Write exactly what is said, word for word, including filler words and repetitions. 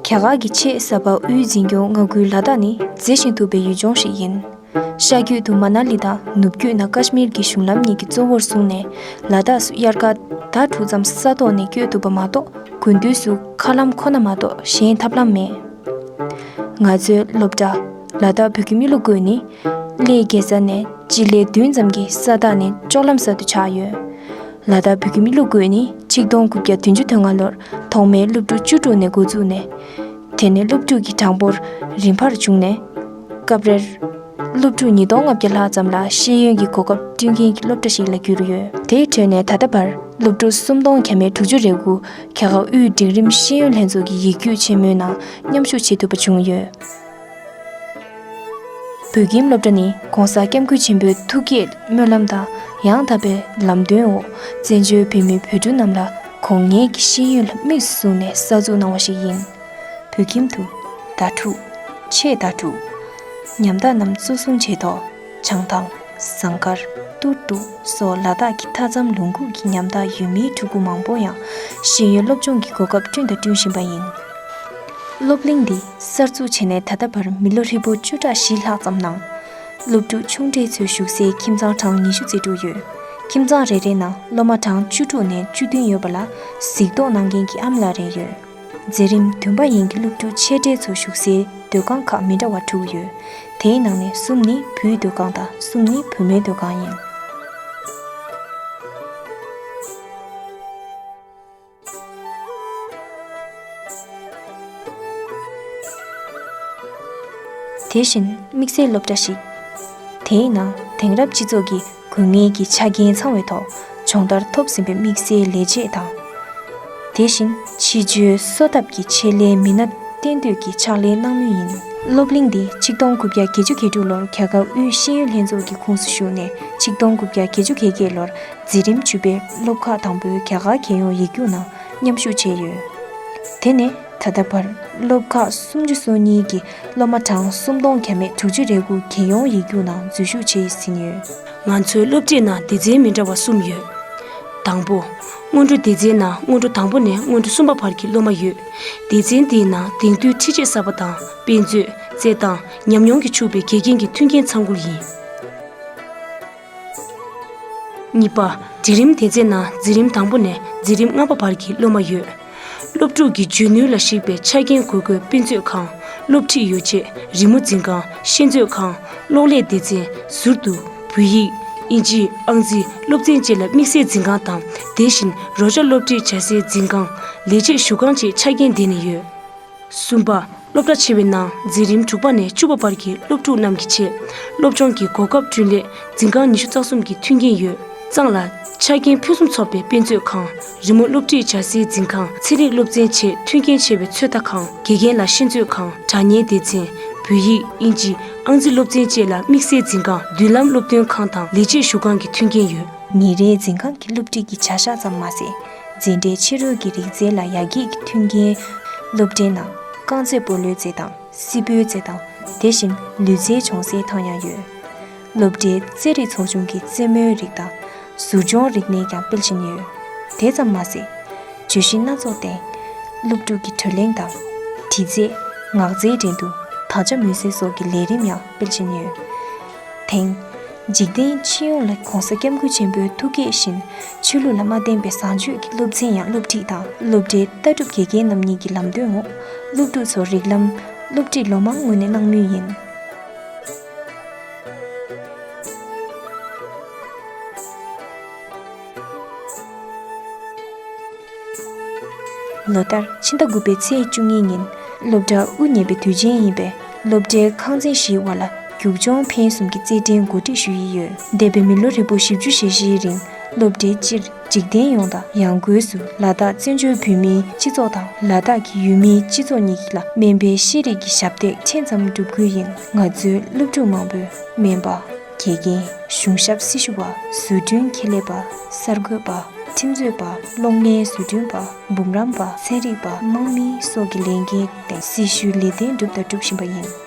རྒྱ་གར་གྱི་ཆེས་གསར་པ་དབུས་འཛིན་སྐྱོང་མངའ་ཁུལ་ལ་དྭགས་ནི་མཛེས་ཤིང་མཐུག་པའི་ཡུལ་ལྗོངས་ཤིག་ཡིན། ཤར་རྒྱུད་དུ་མ་ན་ལི་དང་ནུབ་རྒྱུད་ན་ཀ་ཤི་མིར་གྱི་གཞུང་ལམ་གཉིས་ཀྱིས་གཙོ་བོར་བཟུང་ནས། ལ་དྭགས་སུ་དབྱར་ཁ་ཟླ་དྲུག་ཙམ་ས་ཐོག་ནས་བསྐྱོད་ཐུབ་པ་མ་གཏོགས། དགུན་དུས་སུ་མཁའ་ལམ་ཁོ་ན་མ་གཏོགས་གཞན་ཐབས་ལམ་མེད། ང་ཚོའི་སློབ་གྲྭ་ལ་དྭགས་བོད་ཁྱིམ་གླིང་ལོ་དགུ་ནི། གླེ་རྒྱལ་ས་ནས་སྤྱི་ལེ་བདུན་ཙམ་གྱི་ས་ཐག་ནས་ལྕོག་ལམ་སར་དུ་ཆགས་ཡོད། ལ་དྭགས་བོད་ཁྱིམ་གླིང་ལོ་དགུ་ནི་ཆིག་སྟོང་དགུ་བརྒྱ་བདུན་ཅུ་དོན་ལྔ་ལོར་ཐོག་མའི་སློབ་ཕྲུག་བཅུ་དྲུག་ནས་འགོ་བཙུགས་ནས། དེ་ནས་སློབ་ཕྲུག་གི་གྲངས་འབོར་རིམ་འཕར་བྱུང་ནས། སྐབས་རེར་སློབ་ཕྲུག་ཉིས་སྟོང་ལྔ་བརྒྱ་ལྷག་ཙམ་ལ་ཤེས་ཡོན་གྱི་གོ་སྐབས་བསྐྲུན་མཁན་གྱི་སློབ་གྲྭ་ཞིག་ལ་གྱུར་ཡོད། དེའི་ཁྲོད་ནས་ད་ལྟ་བར་སློབ་ཕྲུག་སུམ་སྟོང་བརྒྱ་མེད་དྲུག་ཅུ་རེ་དགུ་རྒྱ་གར་དབུས་འབྲིང་རིམ་ཤེས་ཡོན་ལྷན་ཚོགས་ཀྱི་ཡིག་རྒྱུགས་ཆེན་མོའི་ནང་མཉམ་ཞུགས་བྱེད་ཐུབ་པ་བྱུང་ཡོད། བོད་ཁྱིམ་སློབ་གྲྭ་ནི་༸གོང་ས་༸སྐྱབས་མགོན་ཆེན་པོའི་ཐུགས་བསྐྱེད་སྨོན་ལམ་དང་ཡང་དག་པའི་ལམ་སྟོན་འོག་བཙན་བྱོལ་བོད་མི་བོད་ཕྲུག་རྣམས་ལ་གོ་ལྔའི་གི་ཤེས་ཡོན་ལ་དམིགས་སུ་བཟུང་ནས་གསར་འཛུགས་གནང་བ་ཞིག་ཡིན། བོད་ཁྱིམ་དུ་ཟླ་དྲུག་ཆེས་ཟླ་དྲུག་ཉམ་ཐག་རྣམས་གཙོ་བཟུང་བྱས་ཐོག་བྱང་ཐང་། ཟངས་དཀར། ཏུར་ཏུ་སོགས་ལ་དྭགས་ཀྱི་མཐའ་མཚམས་ལུང་ཁུག་གི་ཉམ་ཐག་ཡུལ་མིའི་ཕྲུ་གུ་མང་པོ་ཡང་ཤེས་ཡོན་སློབ་སྦྱོང་གི་གོ་སྐབས་བསྐྲུན་དང་བསྐྲུན་བཞིན་པ་ཡིན། སློབ་གླིང་འདི་གསར་འཛུགས་བྱས་ནས་ད་ལྟ་བར་མི་ལོ་ཧྲིལ་པོ་བཅུ་ཕྲག་བཞི་ལྷག་ཙམ་ནང་། སློབ་ཕྲུག་ཆུང་གྲས་ཚོའི་བཞུགས་སའི་ཁྱིམ་ཚང་གྲངས་ཉི་ཤུ་རྩ་དྲུག་ཡོད། ཁྱིམ་ཚང་རེ་རེའི་ནང་སློབ་མ་གྲངས་བཅུ་དྲུག་ནས་བཅུ་བདུན་ཡོད་པ་ལ་གཟིགས་རྟོག་གནང་མཁན་གྱི་ཨ་མ་ལགས་རེ་ཡོད། མཛད་རིམ་བདུན་པ་ཡན་གྱི་སློབ་ཕྲུག་ཆེ་གྲས་ཚོ་བཞུགས་སའི་སྡོད་ཁང་ཁག་མི་འདྲ་བ་དྲུག་ཡོད། དེའི་ནང་ནས་གསུམ་ནི་བུའི་སྡོད་ཁང་དང་གསུམ་ནི་བུ་མོའི་སྡོད་ཁང་ཡིན། དེ་བཞིན་དམིགས་བསལ་སློབ་གྲྭ་ཞིག་དེའི་ནང་དེང་རབས་སྤྱི་ཚོགས་ཀྱི་དགོས་ངེས་ཀྱི་ཆ་རྐྱེན་ཚང་བའི་ཐོག་སྦྱོང་བརྡར་ཐོབ་ཟིན་པའི་དམིགས་བསལ་ལས་བྱེད་དང་། དེ་བཞིན་ཕྱི་བཅོས་གསོ་ཐབས་ཀྱི་ཆེད་ལས་མི་སྣ་གཏན་སྡོད་ཀྱི་ཕྱག་ལས་གནང་མུས་ཡིན། སློབ་གླིང་འདི་ཆིག་སྟོང་དགུ་བརྒྱ་བརྒྱད་ཅུ་གྱ་དྲུག་ལོར་རྒྱ་གར་དབུས་ཤེས་ཡོན་ལྷན་ཚོགས་ཀྱི་ཁོངས་སུ་ཞུགས་ནས་ཆིག་སྟོང་དགུ་བརྒྱ་བརྒྱད་ཅུ་གྱ་བརྒྱད་ལོར་འཛིན་རིམ་བཅུ་པའི་སློབ་ཁག་དང་པོའི་རྒྱ་གར་རྒྱལ་ཡོངས་ཡིག་རྒྱུགས་ནང་མཉམ་ཞུགས་བྱས་ཡོད། དེ་ནས་ད་ལྟ་བར་སློབ་ཁག་སུམ་ཅུ་སོ་གཉིས་ཀྱི་སློབ་མ་གྲངས་སུམ་སྟོང་བརྒྱ་མེད་དྲུག་ཅུ་རེ་དགུ་རྒྱལ་ཡོངས་ཡིག་རྒྱུགས་ནང་འཛུལ་ཞུགས་བྱས་ཟིན་ཡོད། ང་ཚོའི་སློབ་ཁྲིད་ནང་སྡེ་ཚན་མི་འདྲ་བ་གསུམ་ཡོད། དང་པོ། སྔོན་འགྲོ་སྡེ་ཚན་ནང་སྔོན་འགྲོ་དང་པོ་ནས་སྔོན་འགྲོ་གསུམ་པ་བར་གྱི་སློབ་མ་ཡོད། སྡེ་ཚན་འདིའི་ནང་དེང་དུས་འཕྲུལ་ཆས་གསར་པ་དང་དཔེ་མཛོད། རྩེད་ཐང་། ཉམས་མྱོང་གིས་ཕྱུག་པའི་དགེ་རྒན་གྱི་མཐུན་རྐྱེན་ཚང་ཁུལ་ཡིན། གཉིས་པ། འབྲིང་རིམ་སྡེ་ཚན་ནང་འཛིན་རིམ་དང་པོ་ནས་འཛིན་རིམ་ལྔ་པ་བར་གྱི་སློབ་མ་ཡོད། སློབ་ཕྲུག་གི་འཇོན་ནུས་ལ་གཞིགས་པའི་ཆ་རྐྱེན་དགོས་མཁོའི་དཔེ་མཛོད་ཁང་། སློབ་ཁྲིད་ཡོ་བྱད། རི་མོ་འཛིན་ཁང་། ཤེས་མཛོད་ཁང་། གློག་ཀླད་སྡེ་ཚན། ཟུར་དུ། བོད་ཡིག་ཨིན་ཇི། ཨང་རྩིས། སློབ་ཚན་བཅས་ལ་དམིགས་བསལ་འཛིན་ཁང་དང་། དེ་བཞིན་རོགས་ཇག་སློབ་ཁྲིད་བྱ་སའི་འཛིན་ཁང་། ལས་བྱེད་བཞུགས་ཁང་བཅས་ཆ་རྐྱེན་ལྡན་ནས་ཡོད། གསུམ་པ། སློབ་གྲྭ་ཆེ་བའི་ནང་འཛིན་རིམ་དྲུག་པ་ནས་བཅུ་པ་བར་གྱི་སློབ་ཕྲུག་རྣམས་ཀྱི་ཆེད་སློབ་སྦྱོང་གི་གོ་སྐབས་བསྐྲུན་སླད་འཛིན་ཁང་ཉི་ཤུ་རྩ་གསུམ་གྱི་མཐུན་རྐྱེན་ཡོད། གཙང་ལ། ཆ་རྐྱེན་ཕུན་སུམ་ཚོགས་པའི་དཔེ་མཛོད་ཁང་། རི་མོ་སློབ་ཁྲིད་བྱ་སའི་འཛིན་ཁང་། ཚན་རིག་སློབ་ཚན་བཅས་མཐུན་རྐྱེན་ཆེ་བའི་ཚོད་ལྟ་ཁང་། དགེ་རྒན་ལ་ཤེས་མཛོད་ཁང་། སྒྲ་སྙན་སྡེ་ཚན། བོད་ཡིག་ཨིན་ཇི། ཨང་རྩིས་སློབ་ཚན་བཅས་ལ་དམིགས་བསལ་འཛིན་ཁང་། མདུན་ལམ་སློབ་སྟོན་ཁང་དང་ལས་བྱེད་བཞུགས་ཁང་གི་མཐུན་རྐྱེན་ཡོད། ཉིན་རེའི་འཛིན་ཁང་གི་སློབ་ཁྲིད་ཀྱི་བྱ་གཞག་ཙམ་མ་ཟད། འཛིན་གྲྭའི་ཕྱི་རོལ་གྱི་རིག་རྩལ་ལ་ཡར་རྒྱས་ཀྱི་མཐུན་རྐྱེན། སློབ་གྲྭའི་ནང་རྐང་རྩེད་སྤོ་ལོའི་རྩེད་ཐང་། སིལ་བུའི་རྩེད་ཐང་། དེ་བཞིན་ལུས་རྩལ་སྦྱོང་སའི་ཐང་ཡང་ཡོད། སློབ་གྲྭའི་རྩེད་རིགས་ཚོགས་ཆུང་གི་རྩེད་མོའི་རིགས་དང་། ཟུར་སྦྱོང་རིག་གནས་ཀྱང་སྤེལ་བཞིན་ཡོད། དེ་ཙམ་མ་ཟད། བརྗོད་གཞི་སྣ་ཚོགས་སྟེང་། སློབ་ཕྲུག་གི་བགྲོ་གླེང་དང་། དྲི་རྩད། ངག་རྩལ་འགྲན་བསྡུར། དག་ཆ་མུན་སེལ་སོགས་ཀྱི་ལས་རིམ་ཡང་སྤེལ་བཞིན་ཡོད། དེང་། འཇིག་རྟེན་སྤྱི་ཡོངས་ལ་༸གོང་ས་༸སྐྱབས་མགོན་ཆེན་པོའི་ཐུགས་བསྐྱེད་བཞིན་ཆོས་ལུགས་ལ་མ་བརྟེན་པའི་བཟང་སྤྱོད་ཀྱི་སློབ་ཚན་ཡང་སློབ་ཁྲིད་དང་སློབ་གྲྭའི་ལྟ་གྲུབ་དགེ་རྒན་རྣམ་གཉིས་ཀྱི་ལམ་སྟོན་འོག་སློབ་ཕྲུག་ཚོར་རིགས་ལམ་སློབ་ཁྲིད་ལོ་མང་སྔོན་ནས་གནང་མུས་ཡིན། ལོ་ལྟར་ཕྱི་ཟླ་དགུ་པའི་ཚེས་བཅུ་གཉིས་ཉིན་སློབ་གྲྭ་དབུ་བརྙེས་པའི་དུས་ཆེན་ཡིན་པས། སློབ་གྲྭའི་ཁང་ཚན་བཞིའི་དབར་ལ་རྒྱུག་མཆོང་འཕེན་གསུམ་གྱི་རྩེད་འགྲན་གོ་སྒྲིག་ཞུ་ཡི་ཡོད། འདས་པའི་མི་ལོ་ཧྲིལ་པོ་བཞི་བཅུ་ཞེ་བཞིའི་རིང་སློབ་གྲྭའི་སྤྱིར་འཇིག་རྟེན་ཡོངས་དང་ཡང་སྒོས་སུ་ལ་དྭགས་བཙན་བྱོལ་བོད་མིའི་སྤྱི་ཚོགས་དང་ལ་དྭགས་ཀྱི་ཡུལ་མིའི་སྤྱི་ཚོགས་གཉིས་ལ་སྨན་པའི་ཤེས་རིག་གི་ཞབས་སྟེགས་ཕྲན་ཙམ་སྒྲུབ་ཁུལ་ཡིན། ང་ཚོའི་སློབ་ཕྲུག་མང་པོས་སྨན་པ། དགེ་རྒན། གཞུང་ཞབས་སྲི་ཞུ་བ། བཟོ་སྐྲུན་ཁྱད་ལས་པ། གསར་འགོད་པ། ཁྲིམས་རྩོད་པ། གློག་བརྙན་བཟོ་སྐྲུན་པ། འབུམ་རམས་པ། ཚན་རིག་པ། དམག་མི་སོགས་ཀྱི་ལས་འགན་དང་སྲི་ཞུའི་ལས་དོན་བསྒྲུབས་དང་སྒྲུབ་བཞིན་པ་ཡིན།